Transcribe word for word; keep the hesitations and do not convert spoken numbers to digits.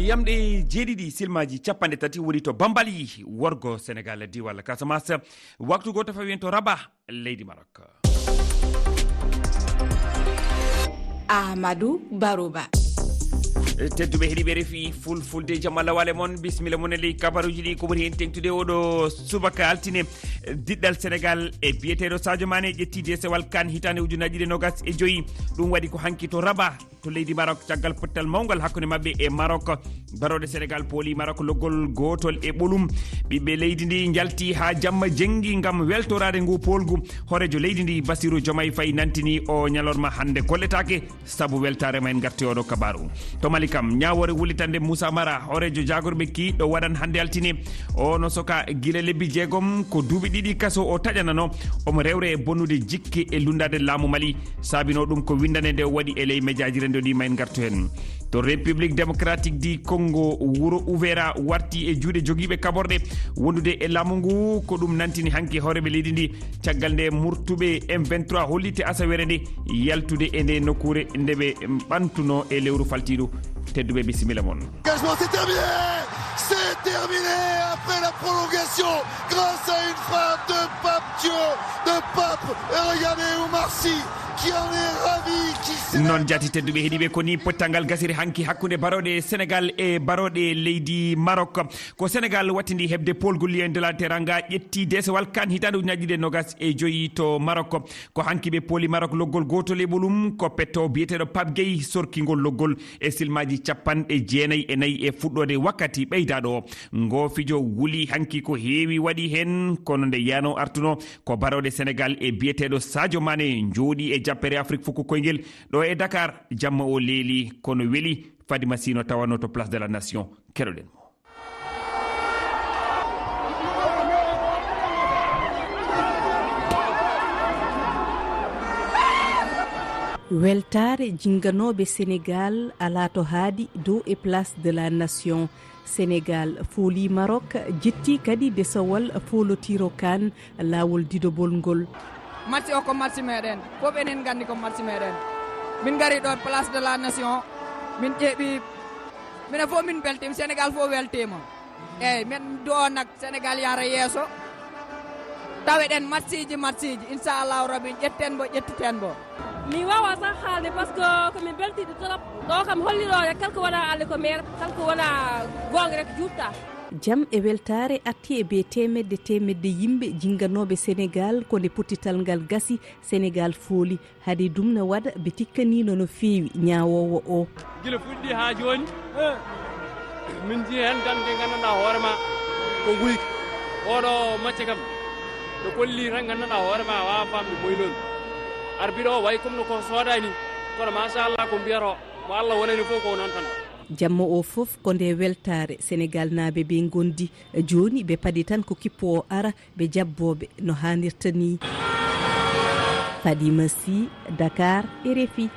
Yamɗe jeeɗiɗi silmaaji capanɗe tati woni to Bambali, worgo Senegal, diwal Casamance. Waktu gooto fawi en to Rabat, leydi Maroc. Amadou Baroba. Tedduɓe heɗiiɓe refi fulfulde, jamma lawale mon, bisimilla mon e ley kabaruuji ɗi. Ko ɓuri heen teŋtude oɗo subaka altine, diɗɗal Senegal e biyeteeɗo Sadio Mané ƴetti desewal kan hitaande ujunaaji ɗiɗi e nogas e joyi. Ɗum waɗi ko hanki to Rabat, to leydi Maroc, caggal pottal mawngal hakkunde maɓɓe e Maroc. Barooɗe Senegal pooli Maroc loggol gootol e ɓolum. Ɓiɓɓe leydi ndi njalti haa jamma jenngi ngam weltoraade ngu poolgu. Hooreejo leydi ndi, Bassirou Diomaye Faye, nantini o ñalorma hannde golletaake sabu weltaare ma. En ngarti oɗo kabaaru. To Mali kam, ñaawoore wullitande Moussa Mara, hooreejo jaagorɓe ki ɗo waɗan hannde altine. O no soka gila lebbi jeegom, ko duuɓi ɗiɗi kaso o taƴanano. Omo rewre e bonnude jikke e lunndaade laamu Mali. Saabinoo ɗum ko winndande nde o waɗi e ley mejaaji renndo ɗi, ma en ngartu heen. To République Démocratique du Congo, wuro Uvira warti e juuɗe jogiiɓe kaɓorɗe wondude e laamu ngu. Ko ɗum nantini hanki hooreeɓe leydi ndi, caggal nde murtuɓe M vingt-trois holliti asawere nde yaltude e nde nokkuure nde ɓe ɓantuno e lewru faltiiɗo. Tedduɓe, bisimilla mon. Engagement, c'est terminé. C'est terminé après la prolongation grâce à une frappe de Pape Thiaw, de Pape. Et regardez Oumar Sy qui en est ravi, qui célèbre. Noon jaati tedduɓe heɗiiɓe, ko ni pottangal gasiri hanki hakkunde barooɗe Senegal e barooɗe leydi Maroc. Ko Senegal wattindi heɓde poolgol Lion de la Teranga, ƴetti desewal kan hitaande ujunaaji ɗiɗi e nogas e joyi to Maroc. Ko hanki ɓe pooli Maroc loggol gootol e ɓolum, ko petto biyeteeɗo Pape Gueye sorkingol loggol e silmaaji capanɗe jeenayi e nayi e fuɗɗoode wakkati ɓeydaaɗo o. Ngo fijo wuli hanki, ko heewi waɗi heen, kono nde yano artuno, ko barooɗe Senegal e biyeteeɗo Sadio Mané njooɗi e jappere Afrique fuku koyngel ɗo e Dakar. Jamma o leeli, kono weli. Fadima Sy no tawanno to Place de la Nation. Keɗoɗen mo. Weltaare jinganooɓe Senegal alaa to haaɗi dow e Place de la Nation. Senegal fooli Maroc, jetti kadi desawal foolotiro kan laawol didobol ngol. Match o ko match meɗen, fof enen nganndi ko match meɗen. Min ngari ɗo Place de la Nation, min ƴeeɓi, minen fof min mbeltiima, Senegal fof weltiima. Eeyi, min du'o nak Senegal yahra yeeso. Taweɗen matchiji, matchiji. Inchallahu Rabbi, ƴetten mbo, ƴettiten mbo. Mi wawa sax haalde parce que ko min beltiiɗo trop. Ɗo kam holli ɗo rek, kala ko wona Allah ko meer, kala ko wona goonga rek juutta. Jam e weltaare atti e bee teemedde teemedde yimɓe jinganooɓe Senegal ko nde pottital ngal gasi. Senegal fooli. Hade ɗum na waɗa, ɓe tikkaniino no feewi ñaawoowo o. Gila fuɗɗi haa jooni, min njii heen tan nde nganndanɗaa hoore ma ko nguyki. Oɗo macce kam, ɗo kolli tan nganndanɗaa hoore ma a waawa faamde moy noon. Arbiɗo o wayi comme no ko soodani, kono machallah ko mbiyata o, mo Allah wonani fof ko noon tan. Jamma o fof ko nde weltaare Senegal naaɓe ɓe ngondi. Jooni ɓe paɗi tan ko kippu o ara, ɓe jabbooɓe no haanirta ni. Fadima Sy, Dakar, R F I.